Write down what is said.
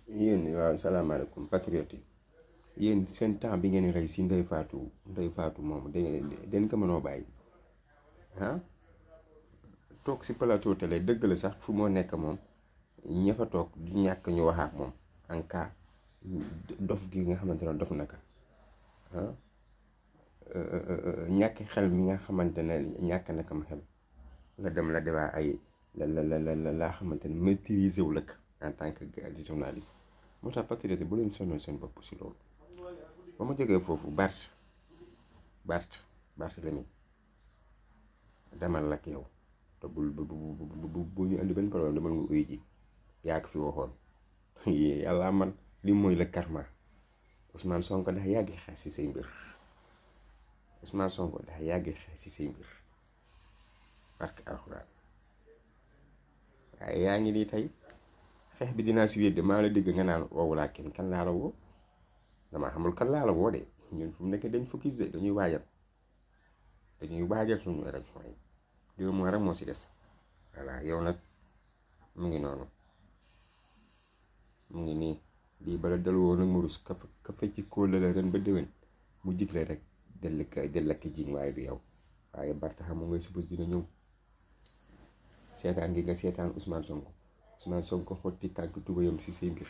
yéen waaw salaamaaleykum patriote yi yéen seen temps bi ngeen rey si Ndeye Fatou moom den ko mënoo bàyyi ah toog si plateau télé dëgg la sax fu moo nekk moom ña fa toog du ñàkk ñu wax ak moom en cas dof gi nga xamante ne dof naka ah ñàkk xel mi nga xamante ne ñàkk nakam xel nga dem la débat ay laa xamante ne maîtriser wu lëkk en tant que journaliste moo tax patriote bu leen sonal seen bopp si loolu ba ma jógee foofu Bart la ni demal ak yow te bu ñu andi benn problème demal nga uyu ji yaa ko fi waxoon yàlla man li mooy la karma Ousmane Sonko dafa yàgg xeex si say mbir Ousmane Sonko dafa yàgg xeex si say mbir barke alxuraan waaye yaa ngi nii tey xeex bi dinaa si wéet de maa la dégg nga naan woowu laa kenn kan laa la woo damaa xamul kan laa la woo de ñun fu mu nekk dañ focus de dañuy waajal suñu élection yi 2 mois rek moo si des voilà yow nag mu ngi noonu mu ngi nii lii bala dal woo nag mu rus ka fa ci kóol la ren ba déwén mu jigle rek del lakk jiñ waaye du yow waaye Barta xam nga si bés dina ñëw seetaan gi nga seetaan Ousmane Sonko xotti tànk tubayam si say mbir